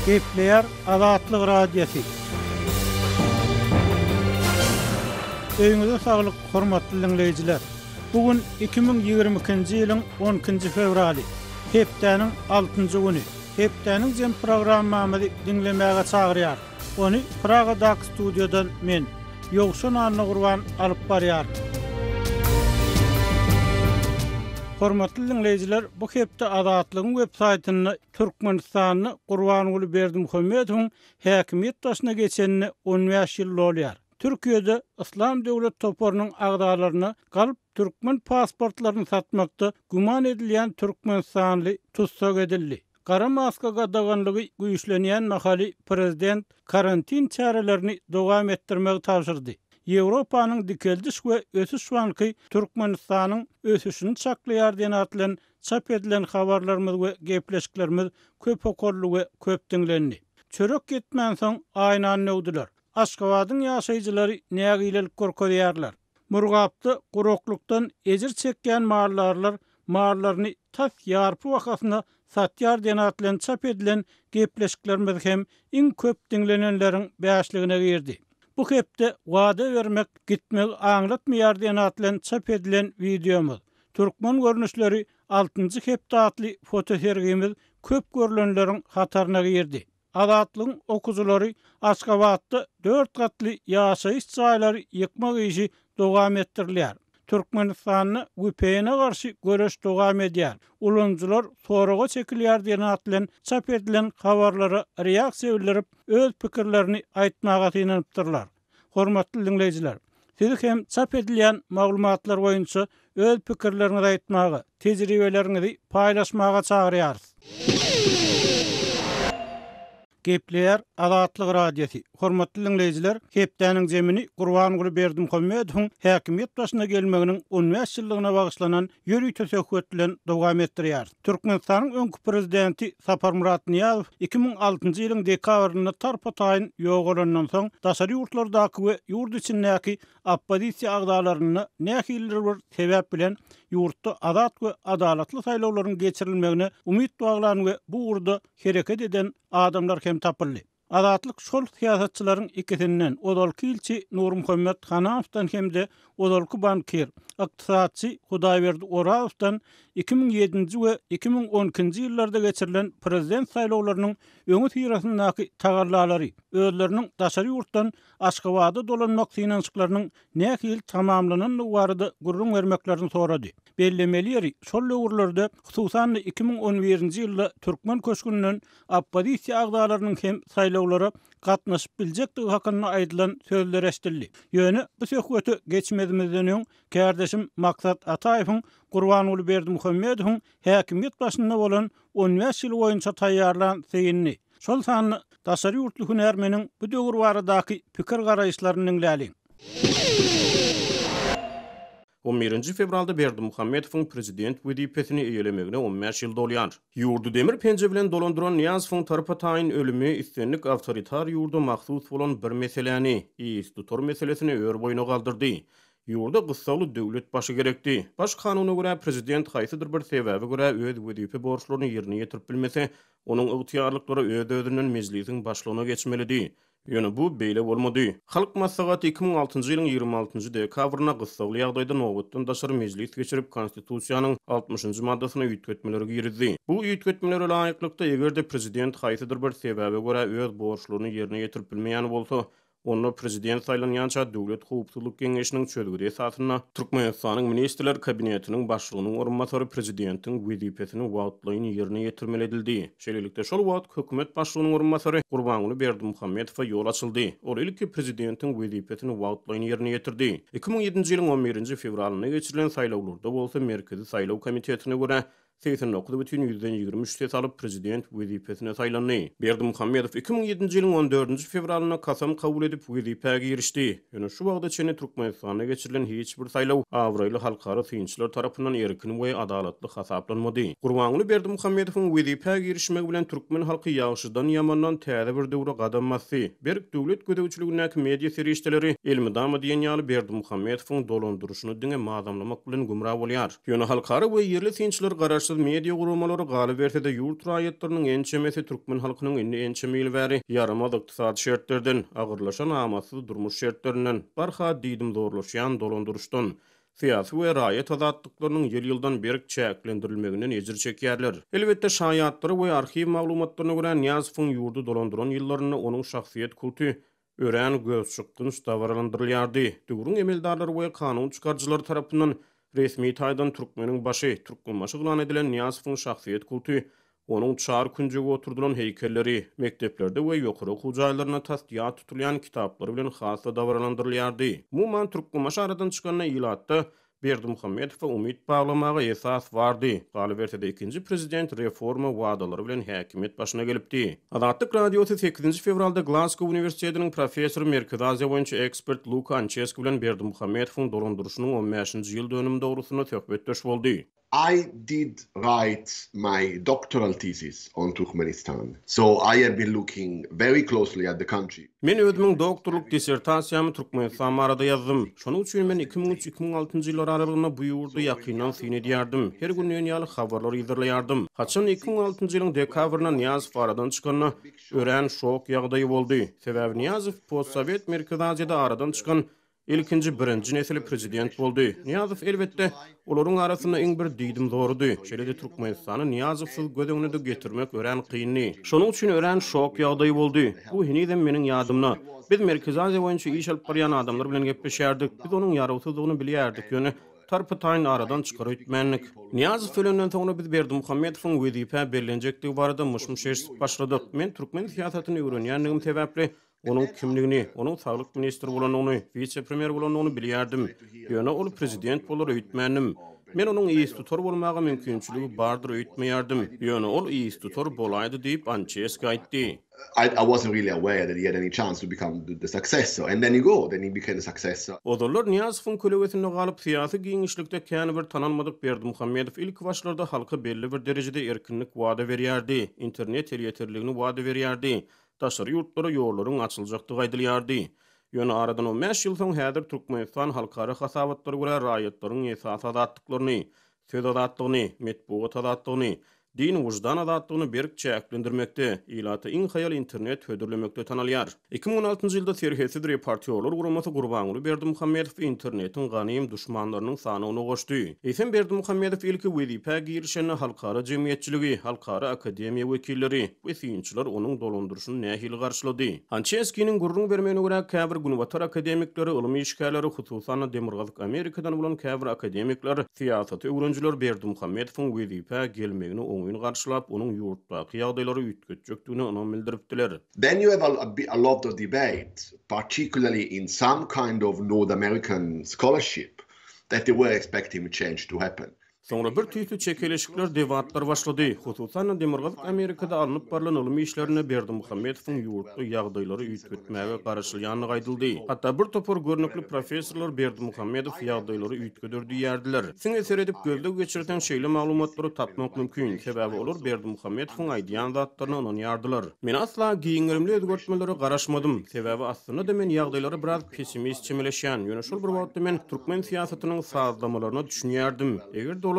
Gepleýär Azatlyk Radiosy. Öýüňize saglyk, hormatly diňleýjiler! Bu gün 2022-nji ýylyň on ikinji fewraly, hepdäniň altynjy güni. Hepdäniň jem programmamyzy diňlemäge çagyrýarys. Ony Pragadaky studiýadan men, Ýowşan Annagurban alyp barýaryn. Hormatly diňleýjiler, bu hepde Azatlygyň web saýtynda Türkmenistanda Gurbanguly Berdimuhamedowyň häkimiýet başyna geçenine 15 ýyl dolýar. Türkiýede Yslam döwlet toparynyň agzalaryna galp türkmen pasportlaryny satmakda güman edilýän türkmenistanly tussag edildi. Gara maska gadaganlygy güýçlenýän mahaly prezident karantin çärelerini dowam etdirmegi tabşyrdy. Ýewropanyň Dikeldiş we ösüş banky Türkmenistanyň ösüşini çaklaýar diýen at bilen çap edilen habarlarymyz we gepleşiklerimiz köp okaldy we köp diňlendi. Çörek ýetmänsoň aýnany döwdüler. Aşgabadyň ýaşaýjylary nägilelik görkezýärler. Murgapda guraklykdan ejir çekýän maldarlar mallaryny tas ýarpy bahasyna satýar diýen at bilen çap edilen gepleşiklerimiz hem iň köp diňlenenleriň bäşligine girdi. Bu hepde Wada bermek gitmegi aňlatmaýar diýen at bilen çap edilen wideomyz, Türkmen görnüşleri altynjy hepde atly fotosergimiz köp görlenleriň hataryna girdi. Azatlygyň okyjylary Aşgabatda dört gatly ýaşaýyş jaýlary ýykmak işi dowam etdirilýär. Türkmenistanda VPN-e garşy göreş dowam edýär. Ulanyjylar soraga çekilýär diýen at bilen çap edilen habarlara reaksiýa bildirip, öz pikirlerini aýtmaga synanypdyrlar. Hormatly diňleýjiler, sizi hem çap edilýän maglumatlar boýunça öz pikirleriňizi aýtmaga, tejribeleriňizi paýlaşmaga çagyrýarys. Gepleýär Azatlyk Radiosy, Hormatly diňleýjiler, hepdäniň jemini Gurbanguly Berdimuhamedowyň häkimiýet başyna gelmeginiň 15 ýyllygyna bagyşlanan ýörite söhbet bilen dowam etdirýäris. Türkmenistanyň öňki prezidenti Saparmyrat Nyýazow 2006-njy ýylyň dekabrynda tarpa-taýyn ýogalandan soň, daşary ýurtlardaky we ýurt içindäki oppozisiýa agzalarynda nähilidir bir sebäp bilen ýurtda azat we adalatly saýlawlaryň geçirilmegine umyt baglan we bu ugurda hereket eden adamlar hem tapyldy. Azatlyk şol syýasatçylaryň ikisinden, ozalky ilçi Nurmuhammet Hananowdan hem-de ozalky bankir, ykdysatçy Hudaýberdi Orazowdan 2007-nji we 2012-nji ýyllarda geçirilen prezident saýlawlarynyň öňüsyrasyndaky tagallalary, özleriniň daşary ýurtdan Aşgabada dolanmak synanyşyklarynyň nähili tamamlanandygy barada gürrüň bermeklerini sorady. Bellemeli ýeri, şol döwürlerde, hususan-da 2011-nji ýylda türkmen köşgünden oppozisiýa agzalarynyň hem saýlawlara gatnaşyp biljekdigi hakynda aýdylan sözler eşidildi. Ýöne bu söhbete geçmezimizden öň, kärdeşim Maksat Ataýewiň Gurbanguly Berdimuhamedowyň häkimiýet başynda bolan 15 ýyly boýunça taýýarlan synyny, şol sanda daşary ýurtly hünärmeniň bu döwür baradaky pikir-garaýyşlaryny diňläliň. On birinji fewralda Berdimuhamedowyň prezident wezipesini eýelemegine on bäş ýyl dolýar. Ýurdy demir penje bilen dolandyran Nyýazowyň tarpa-taýyn ölümi islendik awtoritar ýurda mahsus bolan bir meseläni, istutor meselesini ör boýuna galdyrdy. Ýurda gyssagly döwlet başy gerekdi. Baş kanuna görä, prezident haýsydyr bir sebäbe görä öz wezipe borçlaryny ýerine ýetirip bilmese, onuň ygtyýarlyklary öz-özünden Mejlisiň başlygyna geçmelidi. Ýöne bu beýle bolmady. Halk Maslahaty 2006-njy ýylyň 26-njy dekabrynda gyssagly ýagdaýda nobatdan daşary mejlis geçirip, Konstitusiýanyň altmyşynjy maddasyna üýtgetmeleri girizdi. Bu üýtgetmelere laýyklykda, eger-de prezident haýsydyr bir sebäbe görä öz borçlaryny ýerine ýetirip bilmeýän bolsa, onda prezident saýlanýança Döwlet howpsuzlyk geňeşiniň çözgüdi esasynda Türkmenistanyň Ministrler Kabinetiniň Başlygynyň orunbasary prezidentiň wezipesini wagtlaýyn ýerine ýetirmeli edildi. Şeýlelikde, şol wagt hökümet başlygynyň orunbasary Gurbanguly Berdimuhamedowa ýol açyldy. Ol ilki prezidentiň wezipesini wagtlaýyn ýerine ýetirdi. 2007-nji ýylyň on birinji fewralynda geçirilen saýlawlarda bolsa Merkezi saýlaw komitetine görä, 89,23 ses alyp, prezident wezipesine saýlandy. Berdimuhamedow 2007-nji ýylyň on dördünji fewralynda kasam kabul edip, wezipä girişdi. Ýöne şu wagta çenli Türkmenistanda geçirilen hiç bir saýlaw abraýly halkara synçylar tarapyndan erkin we adalatly hasaplanmady. Gurbanguly Berdimuhamedowyň wezipä girişmegi bilen türkmen halky ýagşydan-ýamandan täze bir döwre gadam basdy. Berk döwlet gözegçiligindäki media serişdeleri elmydama diýen ýaly Berdimuhamedowyň dolandyryşyny diňe mazamlamak bilen gümra bolýar. Ýöne halkara we ýerli synçylar garaşsyz. Garaşsyz media guramalary, galyberse-de ýurt raýatlarynyň ençemesi türkmen halkynyň indi ençeme ýyl bäri ýaramaz ykdysady şertlerden, agyrlaşan amatsyz durmuş şertlerinden, barha diýdimzorlaşýan dolandyryşdan, syýasy we raýat azatlyklarynyň ýyl-ýyldan berk çäklendirilmeginden ejir çekýärler. Elbetde, şaýatlara we arhiw maglumatlaryna görä, Nyýazowyň ýurdy dolandyran ýyllarynda onuň şahsyýet kulty örän gözçykgynç dabaralandyrylýardy. Döwrüň emeldarlary we kanun çykaryjylary tarapyndan resmi taýdan türkmeniň başy, Türkmenbaşy yglan edilen Nyýazowyň şahsyýet kulty, onuň çar künjege oturdylan heýkelleri, mekdeplerde we ýokary okuw jaýlarynda tas ýat tutulýan kitaplary bilen has-da dabaralandyrylýardy. Umuman, Türkmenbaşy aradan çykanda ilatda Berdimuhamedowa umyt baglamaga esas bardy. Galyberse-de, ikinji prezident reforma wadalary bilen häkimiýet başyna gelipdi. Azatlyk Radiosy sekizinji fewralda Glazgo uniwersitetiniň professory, Merkezi Aziýa boýunça ekspert Luka Ançeski bilen Berdimuhamedowyň dolandyryşynyň on bäşinji ýyl dönümi dogrusynda söhbetdeş boldy. I did write my doctoral thesis on Turkmenistan, so I have been looking very closely at the country. Men özümiň doktorlyk dissertasiýamy Türkmenistan barada ýazdym. Şonuň üçin men 2003, 2006-njy ýyllar aralygynda bu ýurda ýakyndan syn edýärdim. Her gün diýen ýaly habarlar yzarlaýardym. Haçan 2006-njy ýylyň dekabrynda Nyýazow aradan çykanda, örän şok ýagdaýy boldy. Sebäbi Nyýazow postsowet Merkezi Aziýada aradan çykan Ilkinji birinji nesil prezident boldy. Nyýazow elbetde, olaryň arasynda iň bir diýdimzorudy. Şeýle-de Türkmenistany Nyýazowsyz göz öňüne-de getirmek örän kyndy. Şonuň üçin örän şok ýagdaýy boldy. Bu henizem meniň ýadymda. Biz Merkezi Aziýa boýunça iş alyp barýan adamlar bilen gepleşýärdik. Biz onuň ýarawsyzdygyny bilýärdik, ýöne tarpa-taýyn aradan çykar öýtmändik. Nyýazow ölenden soňra biz Berdimuhamedowyň wezipä bellenjekdigi barada myş-myş eşidip başladyk. Men türkmen syýasatyny öwrenýändigim sebäpli, Onuň kimligini, onuň saglyk ministri bolanyny, wise-premýer bolanyny bilýärdim. Ýöne ol prezident bolar öýtmändim. Men onuň yztutar bolmaga mümkinçiligi bardyr öýtmeýärdim. Ýöne ol yztutar bolaýdy diýip, Ançeski aýtdy. Ozallar Nyýazowyň kölegesinde galyp, syýasy giňişlikde kän bir tanalmadyk Berdimuhamedow ilkibaşlarda halka belli bir derejede erkinlik wada berýärdi, internet elýeterligini wada berýärdi. Daşary ýurtlara ýollaryň açyljakdygy aýdylýardy. Ýöne aradan on bäş ýyl soň häzir Türkmenistan halkara hasabatlara görä raýatlaryň esasy azatlyklaryny, söz azatlygyny, metbugat azatlygyny, din, wyždan azatlygyny berk çäklendirmekde, ilata iň haýal internet hödürlemekde tanalýar. 2016-njy ýylda Serhetsiz reportýorlar guramasy Gurbanguly Berdimuhamedowy internetiň ganym duşmanlarynyň sanawyna goşdy. Eýsem Berdimuhamedow ilki wezipä girişende halkara jemgyýetçiligi, halkara akademiýa wekilleri we synçylar onuň dolandyryşyny nähili garşylady? Ançeskiniň gürrüň bermegine görä, käbir günbatar akademikleri, ylym işgärleri, hususan-da Demirgazyk Amerikadan bolan käbir akademikler, syýasaty öwrenijiler Berdimuhamedowyň wezipä gelmegini oňyn garşylap, onuň ýurtdaky ýagdaýlary üýtgetjekdigine ynam bildiripdiler. Then you have a a lot of debate, particularly in some kind of North American scholarship, that they were expecting a change to happen. Soňra bir tüýsli çekeleşikler, debatlar başlady. Hususan-da, Demirgazyk Amerikada alnyp barlan ylym işlerinde Berdimuhamedowyň ýurtda ýagdaýlary üýtgetmäge garaşylýandygy aýdyldy. Hatda bir topar görnükli professorlar Berdimuhamedow ýagdaýlary üýtgeder diýýärdiler. Siňe seredip gözleg geçirseň şeýle maglumatlary tapmak mümkin, sebäbi olar Berdimuhamedowyň aýdýan zatlaryna ynanýardylar. Men asla giň gerimli özgertmelere garaşmadym, sebäbi aslynda-da men ýagdaýlara biraz pessimist çemeleşýän, ýöne şol bir wagtda men türkmen syýasatynyň sazlamalaryna düşünýärdim. Eger-de olar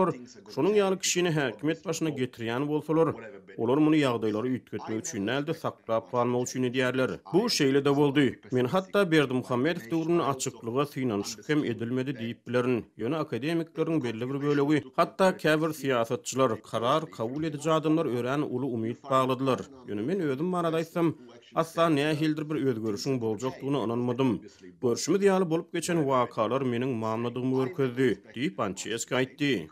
şonuň ýaly kişini häkimiýet başyna getirýän bolsalar, olar muny ýagdaýlary üýtgetmek üçin däl-de, saklap galmak üçin edýärler. Bu şeýle-de boldy. Men hatda Berdimuhamedow döwründe açyklyga synanyşyk hem edilmedi diýip bilerin. Ýöne akademikleriň belli bir bölegi, hatda käbir syýasatçylar, karar kabul ediji adamlar örän uly umyt bagladylar. Ýöne men özüm barada aýtsam, asla nähilidir bir özgerişiň boljakdygyna ynanmadym. Görşümiz ýaly, bolup geçen wakalar meniň mamladygymy görkezdi, diýip, Ançeski aýtdy.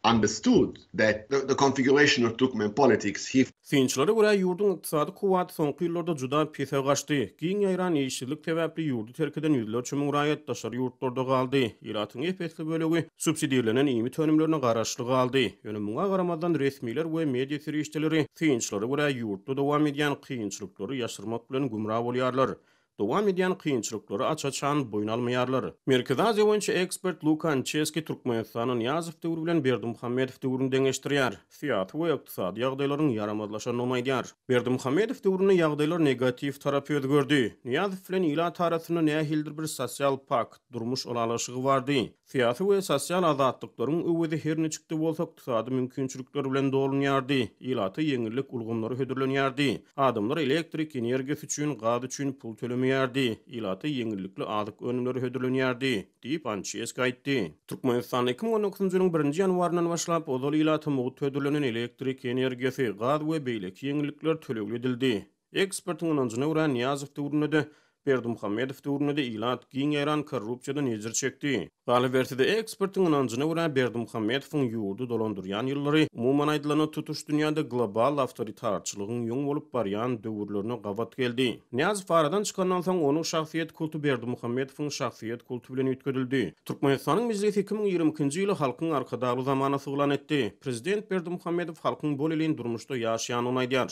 Understood that the configuration of Turkmen politics he. Synçylara görä, ýurduň ykdysady kuwwaty soňky ýyllarda juda pese gaçdy. Giň ýaýran işsizlik sebäpli ýurdy terk eden ýüzlerçe müň raýat daşary ýurtlarda galdy. Ilatyň ep-esli bölegi subsidirlenen iýmit önümlerine garaşly galdy. Ýöne muňa garamazdan, resmiler we media serişdeleri synçylara görä, ýurtda dowam edýän kynçylyklary ýaşyrmak bilen gümra bolýarlar. Dowam edýän kynçylyklary aç-açan boýun almaýarlar. Merkezi Aziýa boýunça ekspert Luka Ançeski Türkmenistany Nyýazow döwri bilen Berdimuhamedow döwrüni deňeşdirýär. Syýasy we ykdysady ýagdaýlaryň ýaramazlaşandygyny aýdýar. Berdimuhamedow döwründe ýagdaýlar negatiw tarapa özgerdi. Nyýazow bilen ilat arasynda nähilidir bir sosial pakt, durmuş ylalaşygy bardy. Syýasy we sosial azatlyklaryň öwezi her niçik-de bolsa ykdysady mümkinçilikler bilen dolunýardy, ilata ýeňillik ulgamlary hödürlenýärdi. Adamlar elektrik energiýasy üçin, gaz üçin pul tölemeýärdi, ilata ýeňillikli azyk önümleri hödürlenýärdi, diýip, Ançeski aýtdy. Türkmenistanda 2019-njy ýylyň birinji ýanwaryndan başlap, ozal ilata mugt hödürlenen elektrik energiýasy, gaz we beýleki ýeňillikler tölegli edildi. Ekspertiň ynanjyna görä, Nyýazow döwründe-de, Berdimuhamedow döwründe-de ilat giň ýaýran korrupsiýadan ejir çekdi. Galyberse-de, ekspertiň ynanjyna görä, Berdimuhamedowyň ýurdy dolandyrýan ýyllary, umuman aýdylanda, tutuş dünýäde global awtoritarçylygyň ýoň bolup barýan döwürlerine gabat geldi. Nyýazow aradan çykandan soň, onuň şahsyýet kulty Berdimuhamedowyň şahsyýet kulty bilen üýtgedildi. Türkmenistanyň Mejlisi 2022-nji ýyly Halkyň Arkadagly zamanasy yglan etdi. Prezident Berdimuhamedow halkyň bolelin durmuşda ýaşaýandygyny aýdýar.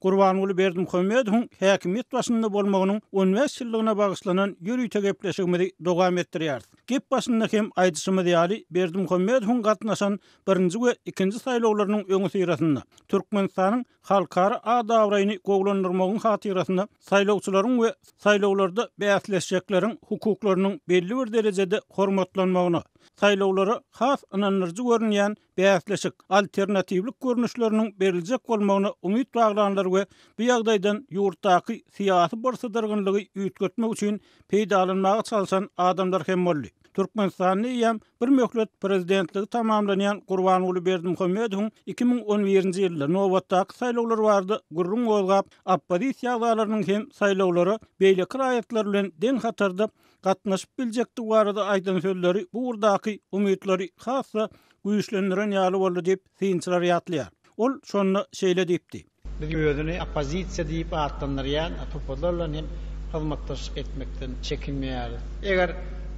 Gurbanguly Berdimuhamedowyň häkimiýet başynda bolmagynyň on bäş ýyllygyna bagyşlanan ýörite gepleşigimizi dowam etdirýäris. Gep başynda hem aýdyşymyz ýaly, Berdimuhamedowyň gatnaşan birinji we ikinji saýlawlarynyň öňüsyrasynda Türkmenistanyň halkara at-abraýyny gowulandyrmagyň hatyrasyna saýlawçylaryň we saýlawlarda bäsleşjekleriň hukuklarynyň belli bir derejede hormatlanmagyna, saýlawlara has ynandyryjy görünýän bäsleşik, alternatiwlik görnüşleriniň beriljek bolmagyna umyt baglanlar we bu ýagdaýdan ýurtdaky syýasy birsydyrgynlygy üýtgetmek üçin peýdalanmaga çalşan adamlar hem boldy. Türkmenistanda eýýäm bir möhlet prezidentligi tamamlanýan Gurbanguly Berdimuhamedowyň 2011-nji ýylda nobatdaky saýlawlar barada gürrüň gozgap, oppozisiýa agzalarynyň hem saýlawlara beýleki raýatlar bilen deň hatarda gatnaşyp biljekdigi barada aýdan sözleri bu ugurdaky umytlary has-da güýçlendiren ýaly boldy diýip, synçylar ýatlaýar. Ol şonda şeýle diýipdi. Biz özüni oppozisiýa diýip atlandyrýan toparlar bilen hem hyzmatdaşlyk etmekden çekinmeýäris. Eger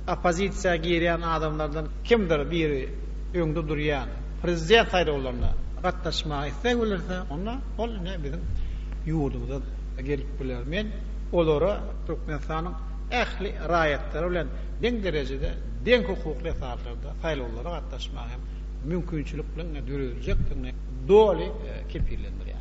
oppozisiýa girýän adamlardan kimdir biri öňde durýan prezident saýlawlaryna gatnaşmaga isleg bildirse, onda ol ine biziň ýurdumyza gelip biler. Men olara Türkmenistanyň ähli raýatlary bilen deň derejede, deň hukukly esaslarda saýlawlara gatnaşmaga hem mümkinçilikleriň dörediljekdigini doly kepillendirýär.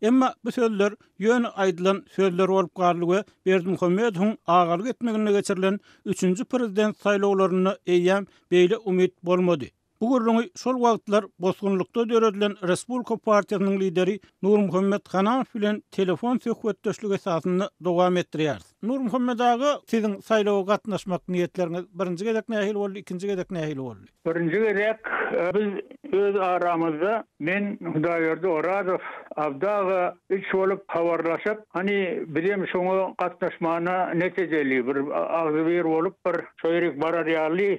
Emma bu sözler ýöne aýdylan sözler bolup galdy we Berdimuhamedowyň agalyk etmeginde geçirilen üçünji prezident saýlawlarynda eýýäm beýle umyt bolmady. Bu gürrüňi şol wagtlar bosgunlykda döredilen Respublika partiýasynyň lideri Nurmuhammet Hanamow bilen telefon söhbetdeşligi esasynda dowam etdirýäris. Nurmuhammet aga, siziň saýlawa gatnaşmak niýetleriňiz birinji gezek nähili boldy, ikinji gezek nähili boldy? Birinji gezek biz öz aramyzda men, Hudaýberdi Orazow, Abdy aga üç bolup habarlaşyp, hany bizem şoňa gatnaşmana net edeli, bir agzybir bolup bir şo ýerik barar ýaly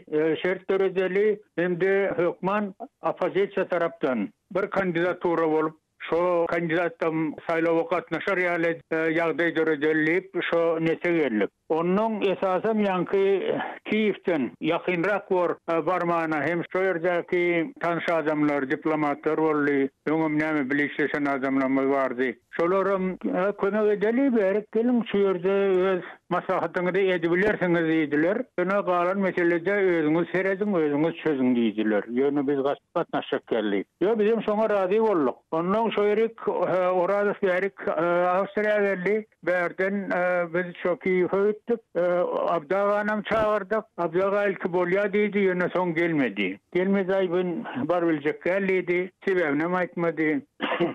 şert döredeli hem-de hökman oppozisiýa tarapdan bir kandidatura bolup, şo kandidatam saýlawa gatnaşar ýaly ýagdaý döredeli diýip, şo nete geldik. Onnoň esasam ýaňky Kiýewden ýakynrak bor barmana hem şo ýerdäki tanyş adamlar, diplomatlar boldy, öňem näme bile işleşen adamlarymyz bardy. Şolaram kömek edeli, bärik geliň, şu ýerde öz maslahatyňyzy edibilersiňiz diýdiler. Ýöne galan meselede özüňiz serediň, özüňiz çözüň diýdiler. Ýöne biz gatnaşjak geldik. Ýo, bizem şoňa razy bolduk. Onnoň şo ýerik Orazow bärik Awstriýa geldi. Bärden biz şo Kiýewe gitdik. Abdy aganam çagyrdyk. Abdy aga ilki bolýa diýdi, ýöne soň gelmedi. Gelmedi, aý ben barybiljek däl diýdi. Sebäbinem aýtmady.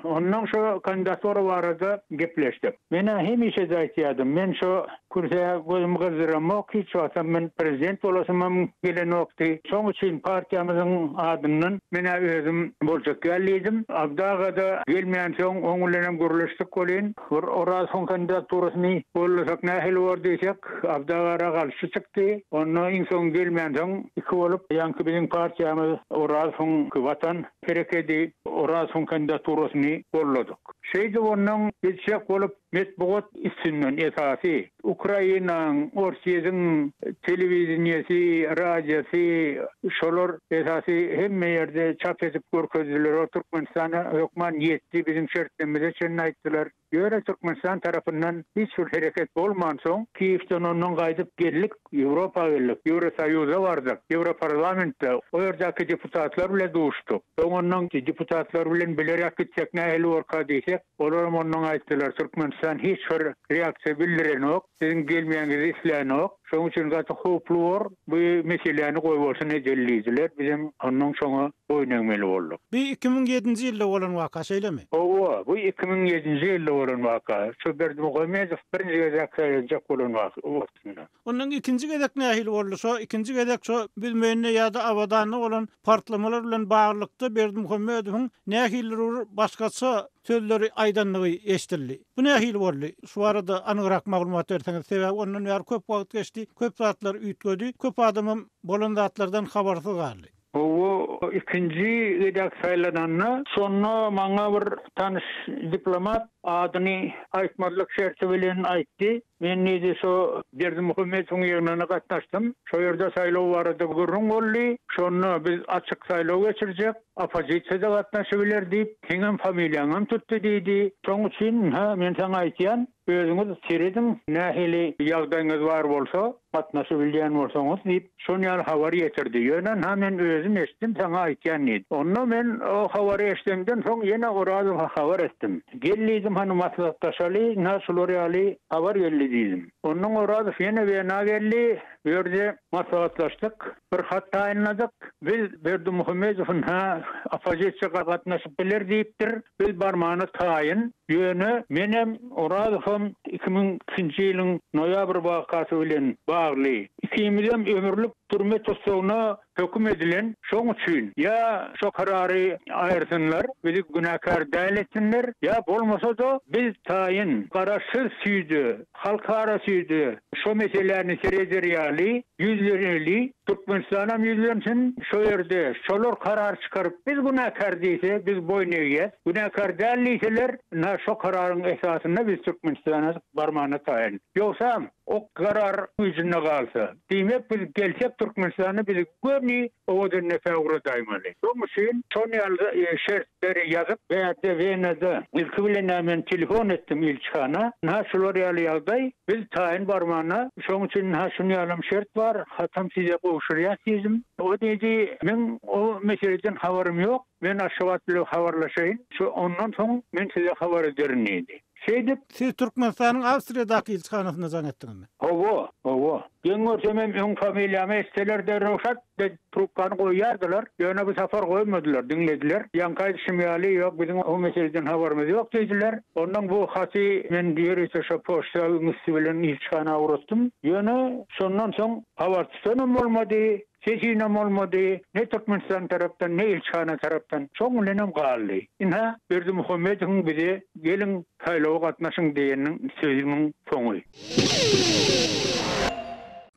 Onnoň şo kandidatura barada gepleşdik. Men-ä hemişe-de aýtýardym, men şo kürsä gözümi gyzdyramok, hiç wagtam men prezident bolasymam gelenokdy. Şoň üçin partiýamyzyň adyndan men-ä özüm boljak däl diýdim. Abdy aga-da gelmänsoň, oň bilenem gürleşdik welin, Bir Orazowyň kandidaturasyny gollasak nähili bor diýsek, Abdy agara garşy çykdy. Onda iň soňy gelmänsoň iki bolup, ýaňky biziň partiýamyz Orazowyň Watan herekedi Orazowyň kandidaturasyny golladyk. Şeýdip onnoň etjek bolup metbugat üstünden esasy Ukrainaň, Orsýetiň telewideniýesi, radiosy şolar esasy hemme ýerde çap edip görkezdiler. O Türkmenistana hökman ýetdi biziň şertlerimize çenli aýtdylar. Ýöne Türkmenistan tarapyndan hiç bir hereket bolmansoň, Kiýewden ondan gaýdyp geldik, Ýewropa geldik, Ýewrosoýuza bardyk, Ýewroparlamentde o ýerdäki deputatlar bilen duşduk. Soň ondan deputatlar bilen bileräk gitsek nähili borka diýsek, olaram ondan aýtdylar, Türkmenistan hiç bir reaksiýa bildirenok, siziň gelmegiňizi islänok, şonuň üçin gaty howply bor, bu meseläni goýbolsun edeli diýdiler, bizem ondan şoňa boýun egmeli bolduk. Bu 2007-nji ýylda bolan waka, şeýlemi? Hawa, bu 2007-nji ýylda bolan waka. Şu Berdimuhamedow birinji gezek saýlanjak bolan wagtynda. Ondan ikinji gezek nähili boldy? Şo ikinji gezek şo Büzmeýinde ýa-da Abadanda bolan partlamalar bilen baglylykda Berdimuhamedowyň nähilidir bir başgaça sözleri aýdandygy eşidildi. Bu nähili boldy? Şu barada anygrak maglumat berseňiz, sebäbi ondan bäri köp wagt geçdi, köp zatlar üýtgedi, köp adamam bolan zatlardan habarsyz galdy. Hawa, ikinji gezek saýlananda, şonda maňa bir tanyş diplomat adyny aýtmazlyk şerti bilen aýtdy. Men diýdi, şo Berdimuhamedowyň ýygnagyna gatnaşdym. Şo ýerde saýlaw barada gürrüň boldy. Şonda biz açyk saýlaw geçirjek, oppozisiýa-da gatnaşybiler diýip, seňem familiýaňam tutdy diýdi. Şoň üçin, ynha, men saňa aýtýan, özüňiz serediň, nähili ýagdaýyňyz bar bolsa, gatnaşybilýän bolsaňyz diýip, Şon ýaly habar ýetirdi. Ýöne ynha men özüm eşitdim, saňa aýtýan diýdi. Onda men o habary eşidemden soň ýene Orazowa habar etdim. Gel diýdim, hany maslahatlaşaly, ynha şular ýaly habar geldi diýdim. Onnoň Orazow ýene Wena geldi, bu ýerde maslahatlaşdyk, bir hat taýynladyk. Biz Berdimuhamedow ynha oppozisiýa gatnaşyp biler diýipdir, biz barmana taýyn. Ýöne menem, Orazowam 2002-nji ýylyň noýabr wakasy bilen bagly ikimizem ömürlik türme tussagyna höküm edilen, şoň üçin ýa şo karary aýyrsynlar, bizi günäkär däl etsinler, ýa bolmasa-da biz taýyn garaşsyz süýde, halkara süýde şo meseläni sereder ýaly ýüzleneli, Türkmenistanam ýüzlensin, şo ýerde şolar karar çykaryp biz günäkär diýse biz boýun egýäs, günäkär däl diýseler ynha şo kararyň esasynda biz Türkmenistana barmana taýyn. Ýogsam o karar güýjünde galsa, diýmek biz gelsek Türkmenistana bizi göni Owadandepä ugradaýmaly. Şoň üçin şon ýaly şertleri ýazyp bärde Wenada ilki bilen-ä men telefon etdim ilçihana, ynha şular ýaly ýagdaý, biz taýyn barmana, şoň üçin ynha şun ýalam şert bar, hatam size gowşurýas diýdim. O diýdi, meň o meseleden habarym ýok, men Aşgabat bilen habarlaşaýyn, şu ondan soň men size habar ederin diýdi. Şeýdip. Siz Türkmenistanyň Awstriýadaky ilçihanasyna jaň etdiňizmi? Hawa, hawa. Geň görsemem öň familiýamy eşitseler derrew şat edip trubkany goýýardylar. Ýöne bu sapar goýmadylar, diňlediler. Ýaňky aýdyşym ýaly, ýok, biziň o meseleden habarymyz ýok diýdiler. Onnoň bu haty men ýörite şo poçtawyň üsti bilen ilçihana ugratdym. Ýöne şondan soň habar tutanam bolmady. Sesinem bolmady, ne Türkmenistan tarapdan, ne ilçihana tarapdan. Şoň bilenem galdy. Ynha, Berdimuhamedowyň bize geliň, saýlawa gatnaşyň diýeniniň sözüniň soňy.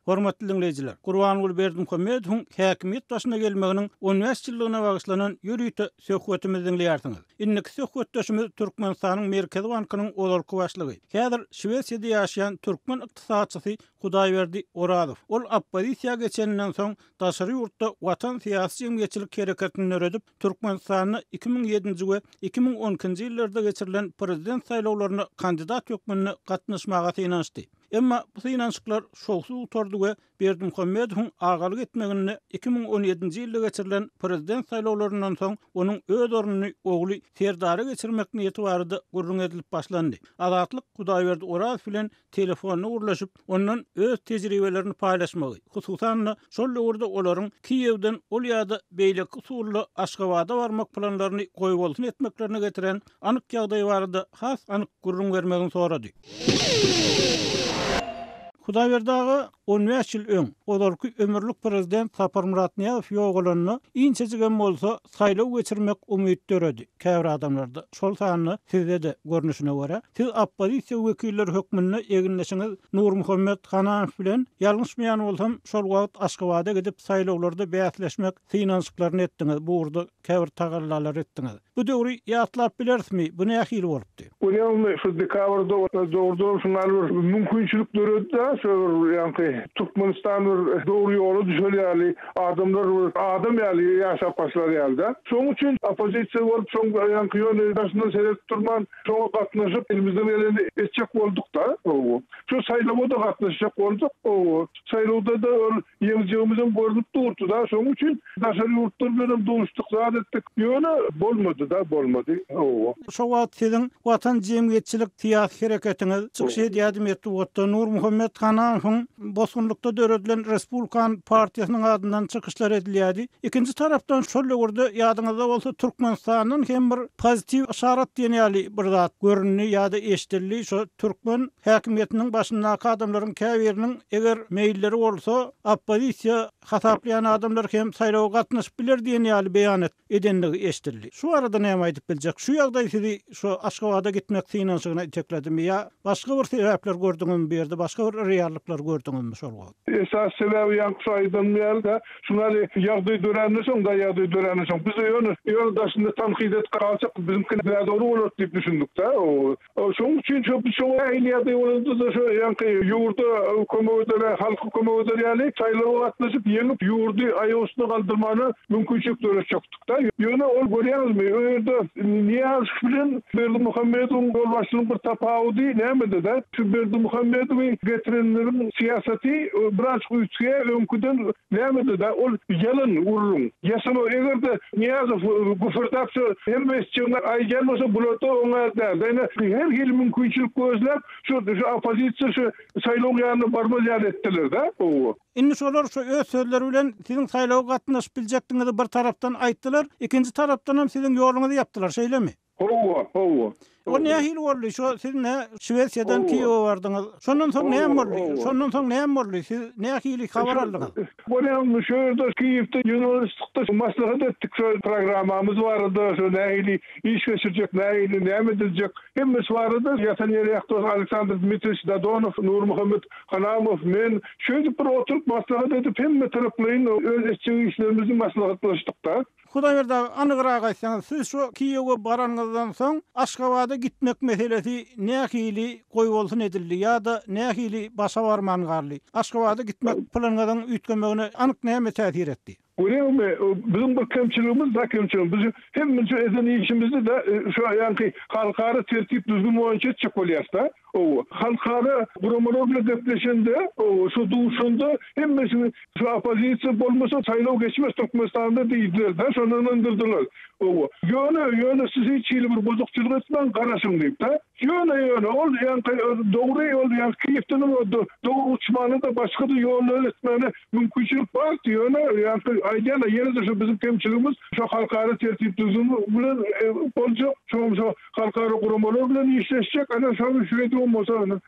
Hormatly diňleýjiler, Gurbanguly Berdimuhamedowyň häkimiýet başyna gelmeginiň on bäş ýyllygyna bagyşlanan ýörite söhbetimizi diňleýärsiňiz. Indiki söhbetdeşimiz Türkmenistanyň Merkezi bankynyň ozalky başlygy, häzir Şwesiýada ýaşaýan türkmen ykdysatçysy Hudaýberdi Orazow. Ol oppozisiýa geçeninden soň daşary ýurtda Watan syýasy-jemgyýetçilik hereketini döredip, Türkmenistanda 2007-nji we 2012-nji ýyllarda geçirilen prezident saýlawlaryna kandidat hökmünde gatnaşmaga synanyşdy. Emma bu synanyşyklar şowsuz gutardy we Berdimuhamedowyň agalyk etmeginde 2017-nji ýylda geçirilen prezident saýlawlaryndan soň onuň öz ornuny ogly Serdara geçirmek niýeti barada gürrüň edilip başlandy. Azatlyk Hudaýberdi Orazow bilen telefonda gürleşip, ondan öz tejribelerini paýlaşmagy, hususan-da, şol döwürde olaryň Kiýewden ol ýa-da beýleki usulda Aşgabada barmak planlaryny goýbolsun etmeklerine getiren anyk ýagdaý barada has anyk gürrüň bermegini sorady. Hudaýberdi aga, 15 ýyl öň, ozalky ömürlik prezident Saparmyrat Nyýazow ýogalanda, inçejigem bolsa, saýlaw geçirmek umyt döredi käbir adamlarda, şol sanda sizde-de, görnüşine görä. Siz oppozisiýa wekilleri hökmünde egindeşiňiz Nurmuhammet Hananow bilen, ýalňyşmaýan bolsam, şol wagt Aşgabada gidip saýlawlarda bäsleşmek synanyşyklaryny etdiňiz, bu ugurda käbir tagallalar etdiňiz. Bu döwri ýatlap bilerismi, bu nähili bolupdy? Görýäňizmi, şu dekabrda dogrudanam şuňa bir mümkinçilik döredi-de, şo bir ýaňky Türkmenistan bir dogry ýola düşer ýaly, adamlar bir adam ýaly ýaşap başlar ýaly-da. Şonuň üçin oppozisiýa bolup, şoň ýaňky ýöne daşyndan seredip durman, şoňa gatnaşyp, elimizden geleni etjek bolduk-da. Şu saýlawa-da gatnaşjak bolduk. Saýlawda-da ol Ýeňjegimizem görnüp durdy-da, şonuň üçin daşary ýurtlar bilenem duşduk, zat etdik. Ýöne bolmady-da, bolmady. Hawa. Şo wagt siziň Watan jemgyýetçilik syýasy hereketiňiz çykyş edýärdi metbugatda. Nurmuhammet Hananowyň bosgunlykda döredilen Respublikan partiýasynyň adyndan çykyşlar edilýärdi. Ikinji tarapdan şol döwürde ýadyňyzda bolsa Türkmenistandan hem bir pozitiw yşarat diýen ýaly bir zat göründi ýa-da eşidildi. Şo türkmen häkimiýetiniň başyndaky adamlaryň käbiriniň eger meýilleri bolsa, oppozisiýa hasaplaýan adamlar hem saýlawa gatnaşyp biler diýen ýaly beýanat edendigi eşidildi. Şu barada näme aýdyp biljek? Şu ýagdaý sizi şu Aşgabada gitmek synanyşygyna itekledimi ýa başga bir sebäpler gördüňizmi bu ýerde, başga bir reallyklar gördüňizmi şol wagt? Esasy sebäbi ýaňky şu aýdanym ýaly-da, şuňaly ýagdaý döränden soň-da, ýagdaý döränden soň, biz-de ýöne, ýöne daşynda tankyt edip galsak, biziňki nädogry bolar diýip düşündik-dä. Şonuň üçin şo biz şoňa nähili ýagdaý bolanda-da şo ýaňky ýurda kömek eder, halka kömek eder ýaly saýlawa gatnaşyp, ýeňip, ýurdy aýak üstüne galdyrmana mümkinçilik döretjekdik-dä. Ýöne ol görýäňizmi, o ýerde Nyýazow bilen Berdimuhamedowyň ýolbaşçylygyň bir tapawudy nämede-de, şu Berdimuhamedowy getirenleriň syýasaty birazjyk üýtgeýär öňküden nämede-de, ol ýalan gürrüň, ýasama. Eger-de Nyýazow güpürdäp şu hemme eşitjegini aýdýan bolsa bularda oňa däl. Ýöne her hili mümkinçilik gözläp şu şu oppozisiýa şu saýlawyň ýanyna barmaz ýaly etdiler-dä. Hawa. Indi şolar şu öz sözleri bilen siziň saýlawa gatnaşyp biljekdigiňizi bir tarapdan aýtdylar, ikinji tarapdanam siziň ýoluňyzy ýapdylar, şeýlemi? Hawa, hawa. O nähili boldy? Şo siz nä Şwesiýadan Kiýewe bardyňyz. Şondan soň näme boldy? Şondan soň näme boldy? Siz nähili habar aldyňyz? Bolýamy, şo ýerde Kiýewde ýygnanyşdykda maslahat etdik şo programmamyz barada, şo nähili iş geçirjek, nähili näme ediljek, hemmesi barada ýatan ýeri ýakdy Aleksandr Dmitriýewiç Dadonow, Nurmuhammet Hanamow, men şeýdip bir oturyp maslahat edip hemme taraplaýyn öz etjek işlerimizi maslahatlaşdykda. Hudaýberdi aga, anygrak aýtsaňyz, siz şo Kiýewe baranyňyzdan soň Aşgabada gitmek meselesi nähili goýbolsun edildi ýa-da nähili başa barman galdy? Aşgabada gitmek planyňyzyň üýtgemegine anyk näme täsir etdi? Görýäňmi, biziň bir kemçiligimiz da kemçiligimiz, biz hemmeje eden işimizi-de şo ýaňky halkara tertip-düzgün boýunça etjek bolýas-da. Hawa, halkara guramalar bilen gepleşende, hawa, şu duşanda hemmesini şu oppozisiýa bolmasa saýlaw geçmez Türkmenistanda diýdiler-de, şonda ynandyrdylar. Hawa, ýöne, ýöne siz hiç hili bir bozukçylyk etmäň, garaşyň diýip-de. Ýöne, ýöne ol ýaňky dogry, ol ýaňky Kiýewdenem dogry uçmana-da, başga-da ýollar etmäne mümkinçilik bardy, ýöne ýaňky aýdýan-a, ýene-de şu biziň kemçiligimiz şu halkara tertip-düzgün bilen boljak, şoňam şo Halkara guramalar bilen işleşjek, ana şony şeýdibem bolsa ana.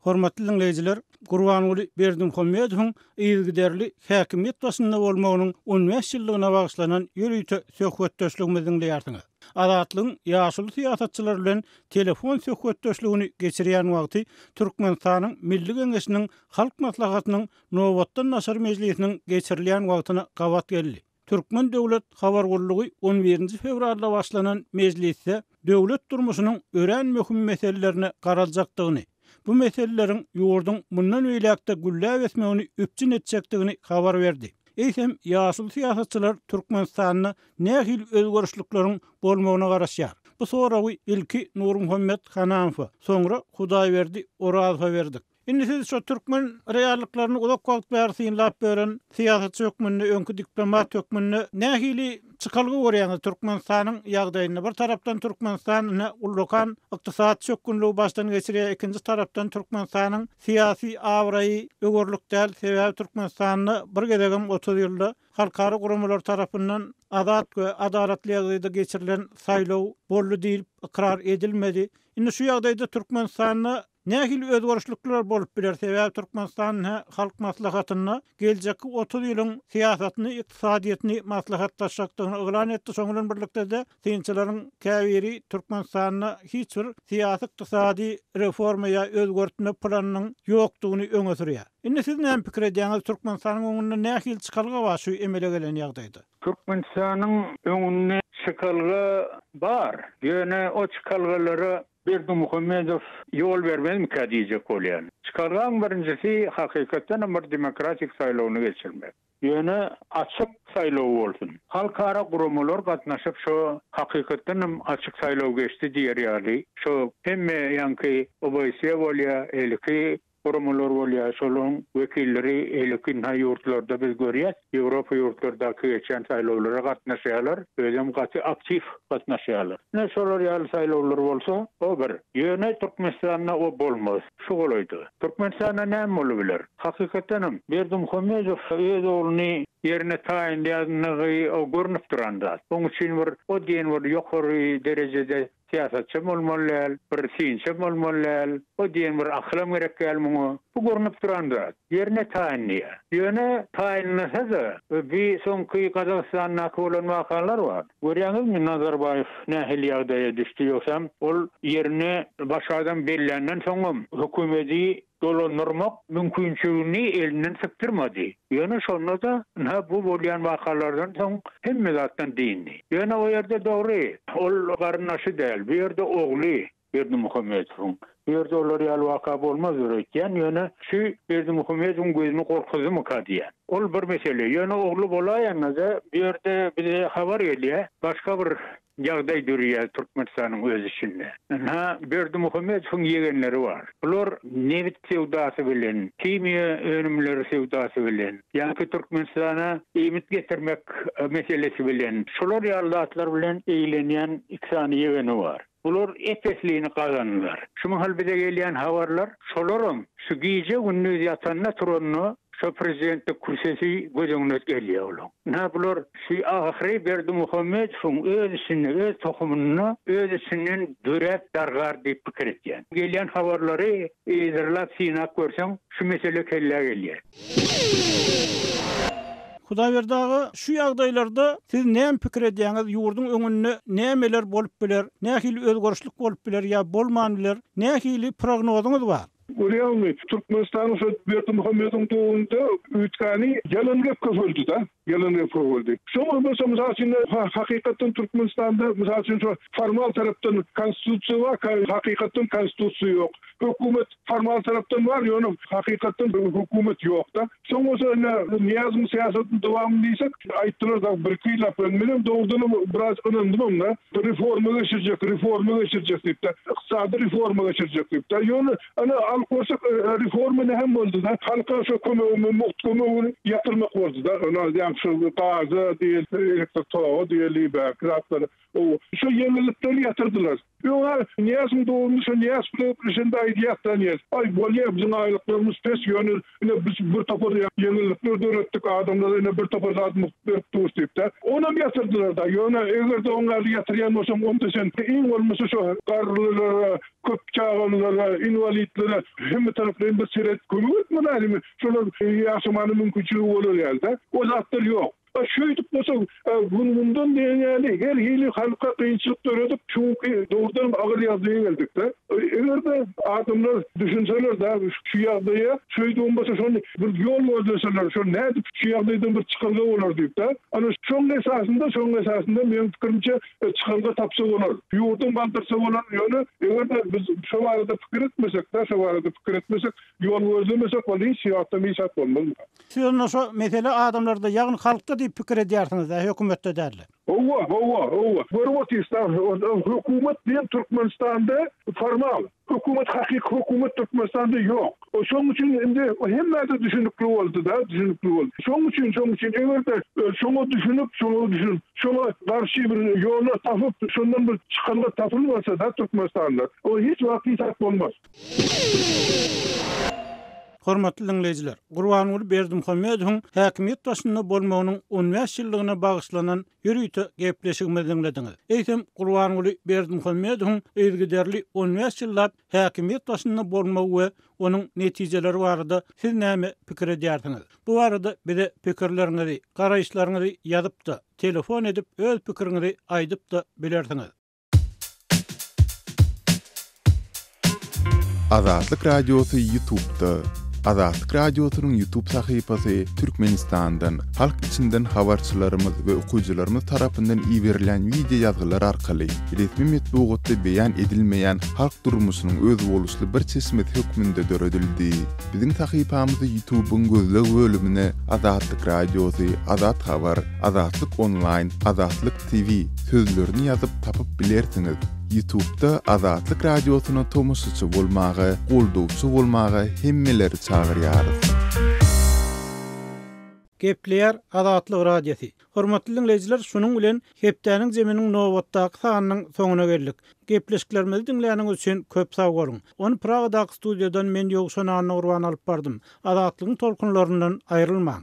Hormatly diňleýjiler, Gurbanguly Berdimuhamedowyň yzygiderli häkimiýet başynda bolmagynyň on bäş ýyllygyna bagyşlanan ýörite söhbetdeşligimizi diňleýärsiňiz. Azatlygyň ýaşuly syýasatçylary bilen telefon söhbetdeşligini geçirýän wagty Türkmenistanyň Milli Geňeşiniň Halk Maslahatynyň nobatdan daşary mejlisiniň geçirilýän wagtyna gabat geldi. Türkmen döwlet habar gullugy on birinji fewralda başlanan mejlisde döwlet durmuşynyň örän möhüm meselelerine garaljakdygyny, bu meseleleriň ýurduň mundan beýläk-de gülläp ösmegini üpjün etjekdigini habar berdi. Eýsem, ýaşuly syýasatçylar Türkmenistanda nähili özgerişlikleriň bolmagyna garaşýar? Bu soragy ilki Nurmuhammet Hanamowa, soňra Hudaýberdi Orazowa berdik. Indi siz şo türkmen reallyklaryny uzak wagt bäri synlap ýören syýasatçy hökmünde, öňki diplomat hökmünde nähili çykalga görýäňiz Türkmenistanyň ýagdaýynda? Bir tarapdan Türkmenistan ine ullakan ykdysady çökgünligi başdan geçirýär, ikinji tarapdan Türkmenistanyň syýasy abraýy öwerlik däl, sebäbi Türkmenistanda bir gezegem 30 ýylda halkara guramalar tarapyndan azat we adalatly ýagdaýda geçirilen saýlaw boldy diýlip ykrar edilmedi. Indi şu ýagdaýda Türkmenistanda. Nähili özgerişlikler bolup biler, sebäbi Türkmenistan Halk Maslahatynda geljekki 30 ýylyň syýasatyny, ykdysadyýetini maslahatlaşjakdygyny yglan etdi, şonuň bilen birlikde-de synçylaryň käbiri Türkmenistanda hiç bir syýasy-ykdysady reforma ýa özgertme planynyň ýokdugyny öňe sürýär. Indi siz näme pikir edýäňiz, Türkmenistanyň öňünde nähili çykalga bar şu emele gelen ýagdaýda? Türkmenistanyň öňünde çykalga bar, ýöne o çykalgalara Berdimuhamedow ýol bermezmikä diýjek bolýan. Çykalgaň birinjisi hakykatdan hem bir demokratik saýlawyny geçirmek. Ýöne açyk saýlaw bolsun. Halkara guramalar gatnaşyp şo hakykatdan hem açyk saýlaw geçdi diýer ýaly şo hemme ýaňky OBSE bolýa, elki guramalar bolýa şolaryň wekilleri elki ynha ýurtlarda biz görýäs Ýewropa ýurtlardaky geçýän saýlawlara gatnaşýarlar özem gaty aktiw gatnaşýarlar. Ine şolar ýaly saýlawlar bolsa o bir. Ýöne Türkmenistanda o bolmaz. Şu golaýda. Türkmenistanda näme bolubiler? Hakykatdanam, Berdimuhamedow öz ogluny ýerine taýynlaýandygy o görnüp duran zat. Oň üçin bir o diýen bir ýokary derejede syýasatçam bolmaly däl, bir synçam bolmaly däl, o diýen bir akylam gerek däl muňa. Bu görnüp duran zat. Ýerine taýynlaýar. Ýöne taýynlasa-da, bi soňky Gazagystandaky bolan wakalar bar. Görýäňizmi, Nazarbaýew nähili ýagdaýa düşdi, ýogsam ol ýerine başga adam belländen soňam hökümedi dolandyrmak mümkinçiligini elinden sypdyrmady. Ýöne şonda-da, ynha, bu bolýan wakalardan soň hemme zatdan dyndy. Ýöne o ýerde dogry, ol garyndaşy däl, bu ýerde ogly Berdimuhamedowyň. Bu ýerde olar ýaly waka bolmazdyr öýtýän, ýöne şu Berdimuhamedowyň gözüni gorkuzdymyka diýýän. Ol bir mesele. Ýöne ogly bolaýanda-da, bu ýerde bize habar gelýär, başga bir ýagdaý dörýär Türkmenistanyň öz içinde. Ynha, Berdimuhamedowyň ýegenleri bar. Bular nebit söwdasy bilen, himiýa önümleri söwdasy bilen, ýaňky Türkmenistana iýmit getirmek meselesi bilen, şular ýaly zatlar bilen eglenýän iki sany ýegeni bar. Bular ep-eslini gazandylar. Şu mahal bize gelýän habarlar, şolaram şu gije-gündiz ýatanda-turanda şo prezidentlik kürsüsi göz öňüne gelýär olaň. Ynha bular şu ahyry Berdimuhamedowyň öz içinde, öz tohumynda öz içinden döräp dargar diýip pikir etýän. Gelýän habarlary yzarlap synap görseň şu mesele kellä gelýär. Hudaýberdi aga, şu ýagdaýlarda siz näme pikir edýäňiz, ýurduň öňünde nämeler bolup biler, nähili özgerişlik bolup biler ýa bolman biler, nähili prognozyňyz bar? Görýäňmi, Türkmenistanyň şo Berdimuhamedowyň döwründe üýtgäni ýalan gep köpeldi-de, ýalan gep köpeldi. Şoňa bolsa mysal üçin hakykatdan Türkmenistanda mysal üçin şo formal tarapdan konstitusiýa bar, hakykatdan konstitusiýa ýok. Hökümet formal tarapdan bar, ýöne hakykatdan hökümet ýok-da. Soň bolsa ine Nyýazowyň syýasatynyň dowamy diýsek, aýtdylar dagy birki ýyllap bilen. Menem dogrudanam biraz ynandymam-da. Reforma geçirjek, reforma geçirjek diýip-de, ykdysady reforma geçirjek diýip-de. Ýöne ine alyp görsek reforma näme boldy-da? Halka şo kömegimi, mugt kömegini ýatyrmak boldy-da. Ine ýaňky şo gaza diýeli, elektrik toga diýeli, bärki zatlara. Şo ýeňillikleri ýatyrdylar. Ýoga, Nyýazowyň döwründe şo Nyýazow bilen gepleşende aýdýardy Nyýazow, Aý, bolýa, biziň aýlyklarymyz pes, ýöne ine biz bir topar ýeňillikler döretdik, adamlara ine bir topar zat mugt berip durus diýip-de. Onam ýatyrdylar-da. Ýöne eger-de oň ýaly ýatyrýan bolsaň, onda sen iň bolmasa şo garrylara, köp çagalylara, inwalidlere hemme taraplaýyn bir seret kömek etmeli älimi, şolar ýaşamana mümkinçiligi bolar ýaly-da. O zatlar ýok. A şeýdip bolsa, gün-günden diýen ýaly her hili halka kynçylyk döredip, şu günki dogrudanam agyr ýagdaýa geldik-de. Eger-de adamlar düşünseler-de şu ýagdaýa, şeýdibem bolsa şony bir ýol gözleseler, şol nädip şu ýagdaýdan bir çykalga bolar diýip-de. Ana şoň esasynda, şoň esasynda meň pikirimçe çykalga tapsa bolar. Ýurdam galdyrsa bolar. Ýöne eger-de biz şo barada pikir etmesek-de, şo barada pikir etmesek, ýol gözlemesek ol hiç wagtam hiç zat bolmaz. Siz onda şo mesele adamlarda, ýagny halkda diýip pikir edýärsiňiz-dä, hökümetde däl-de. Howwa, howwa, howwa. Görüp otyrys-da, hökümet diýen Türkmenistanda formal. Hökümet, hakyky hökümet Türkmenistanda ýok. Şonuň üçin indi hemmä-de düşünikli boldy-da, düşünikli boldy. Şonuň üçin, şonuň üçin eger-de şoňa düşünip, şoňa düşünip, şoňa garşy bir ýola tapyp, şondan bir çykalga tapylmasa-da Türkmenistanda, o hiç wagt hiç zat bolmaz. Hormatly diňleýjiler, Gurbanguly Berdimuhamedowyň häkimiýet başynda bolmagynyň 15 ýyllygyna bagyşlanan ýörite gepleşigimizi diňlediňiz. Eýsem, Gurbanguly Berdimuhamedowyň yzygiderli 15 ýyllap häkimiýet başynda bolmagy we onuň netijeleri barada siz näme pikir edýärsiňiz? Bu barada bize pikirleriňizi, garaýyşlaryňyzy ýazyp-da, telefon edip öz pikiriňizi aýdyp-da bilersiňiz. Azatlyk Radiosy Ýutubda. Azatlyk Radiosynyň Ýutub sahypasy Türkmenistandan, halk içinden habarçylarymyz we okyjylarymyz tarapyndan iberilýän wideo ýazgylar arkaly resmi metbugatda beýan edilmeýän halk durmuşynyň özboluşly bir çeşmesi hökmünde döredildi. Biziň sahypamyzy Ýutubyň gözleg bölümine Azatlyk Radiosy, Azat Habar, Azatlyk Onlaýn, Azatlyk TV sözlerini ýazyp tapyp bilersiňiz. Ýutubda Azatlyk Radiosyna tomaşaçy bolmaga, goldawçy bolmaga hemmeleri çagyrýarys. Gepleýär Azatlyk Radiosy. Hormatly diňleýjiler şunuň bilen hepdäniň jeminiň nobatdaky sanynyň soňuna geldik. Gepleşiklerimizi diňläniňiz üçin köp sag boluň. Ony Pragadaky studiýadan men Ýowşan Annagurban alyp bardym. Azatlygyň tolkunlaryndan aýrylmaň.